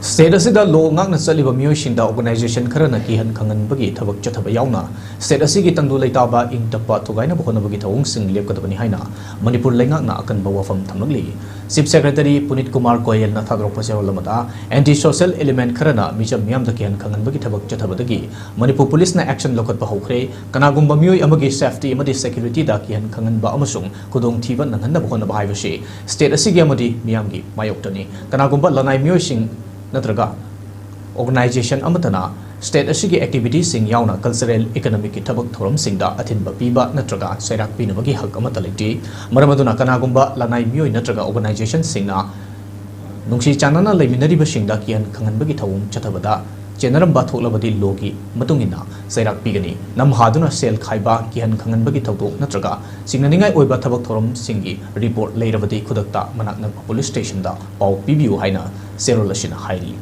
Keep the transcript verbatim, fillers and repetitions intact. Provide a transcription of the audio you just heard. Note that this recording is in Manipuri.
State ꯑꯁꯤꯗ law ꯉꯥꯛꯅ ꯆꯠꯂꯤꯕ ꯃꯤꯑꯣꯏꯁꯤꯡꯗ organization ꯈꯔꯅ ꯀꯤꯍꯟ ꯈꯪꯍꯟꯕꯒꯤ ꯊꯕꯛ ꯆꯠꯊꯕ ꯌꯥꯎꯅ state ꯑꯁꯤꯒꯤ ꯇꯪꯗꯨ ꯂꯩꯇꯥꯕ ꯏꯪ ꯇꯞꯄ ꯊꯨꯒꯥꯏꯅꯕ ꯍꯣꯠꯅꯕꯒꯤ ꯊꯧꯑꯣꯡꯁꯤꯡ ꯂꯦꯞꯀꯗꯕꯅꯤ ꯍꯥꯏꯅ ꯃꯅꯤꯄꯨꯔ ꯂꯩꯉꯥꯛꯅ ꯑꯀꯟꯕ ꯋꯥꯐꯝ ꯊꯝꯂꯛꯂꯤ꯫ Chief Secretary ꯄꯨꯅꯤꯠ ꯀꯨꯃꯥꯔ ꯒꯣꯌꯜꯅ ꯊꯥꯗꯣꯔꯛꯄ ꯆꯦꯔꯣꯜ ꯑꯃꯗ, anti social element ꯈꯔꯅ ꯃꯤꯆꯝ ꯃꯤꯌꯥꯝꯗ ꯀꯤꯍꯟ ꯈꯪꯍꯟꯕꯒꯤ ꯊꯕꯛ ꯆꯠꯊꯕꯗꯒꯤ ꯃꯅꯤꯄꯨꯔ ꯄꯨꯂꯤꯁꯅ action ꯂꯧꯈꯠꯄ ꯍꯧꯈ꯭ꯔꯦ꯫ ꯀꯅꯥꯒꯨꯝꯕ ꯃꯤꯑꯣꯏ ꯑꯃꯒꯤ safety ꯑꯃꯗꯤ security ꯗ ꯀꯤꯍꯟ ꯈꯪꯍꯟꯕ ꯑꯃꯁꯨꯡ ꯈꯨꯗꯣꯡꯊꯤꯕ ꯅꯪꯍꯟꯅꯕ ꯍꯣꯠꯅꯕ ꯍꯥꯏꯕꯁꯤ state ꯑꯁꯤꯒꯤ ꯑꯃꯗꯤ ꯃꯤꯌꯥꯝꯒꯤ ꯃꯥꯌꯣꯛꯇꯅꯤ꯫ ꯀꯅꯥꯒꯨꯝꯕ ꯂꯅꯥꯏ ꯃꯤꯑꯣꯏꯁꯤꯡ ꯅꯠꯇ꯭ꯔꯒ organization ꯑꯃꯠꯇꯅ state ꯑꯁꯤꯒꯤ activity ꯁꯤꯡ ꯌꯥꯎꯅ cultural, economic ꯀꯤ ꯊꯕꯛ ꯊꯧꯔꯝꯁꯤꯡꯗ ꯑꯊꯤꯡꯕ ꯄꯤꯕ ꯅꯠꯇ꯭ꯔꯒ ꯆꯩꯔꯥꯛ ꯄꯤꯅꯕꯒꯤ ꯍꯛ ꯑꯃꯠꯇ ꯂꯩꯇꯦ꯫ ꯃꯔꯝ ꯑꯗꯨꯅ, ꯀꯅꯥꯒꯨꯝꯕ ꯂꯅꯥꯏ ꯃꯤꯑꯣꯏ ꯅꯠꯇ꯭ꯔꯒ organization ꯁꯤꯡꯅ ꯅꯨꯡꯁꯤ ꯆꯥꯟꯅꯅ ꯂꯩꯃꯤꯟꯅꯔꯤꯕꯁꯤꯡꯗ ꯀꯤꯍꯟ ꯈꯪꯍꯟꯕꯒꯤ ꯊꯧꯑꯣꯡ ꯆꯠꯊꯕꯗ ꯆꯦꯟꯅꯔꯝꯕ ꯊꯣꯛꯂꯕꯗꯤ law ꯒꯤ ꯃꯇꯨꯡ ꯏꯟꯅ ꯆꯩꯔꯥꯛ ꯄꯤꯒꯅꯤ꯫ ꯅꯝꯍꯥꯗꯨꯅ ꯁꯦꯜ ꯈꯥꯏꯕ, ꯀꯤꯍꯟ ꯈꯪꯍꯟꯕꯒꯤ ꯊꯧꯗꯣꯛ ꯅꯠꯇ꯭ꯔꯒ ꯆꯤꯡꯅꯅꯤꯡꯉꯥꯏ ꯑꯣꯏꯕ ꯊꯕꯛ ꯊꯧꯔꯝꯁꯤꯡꯒꯤ report ꯂꯩꯔꯕꯗꯤ ꯈꯨꯗꯛꯇ ꯃꯅꯥꯛ ꯅꯛꯄ police station ꯗ ꯄꯥꯎ ꯄꯤꯕꯤꯌꯨ ꯍꯥꯏꯅ ꯆꯦꯔꯣꯜ ꯑꯁꯤꯅ ꯍꯥꯏꯔꯤ꯫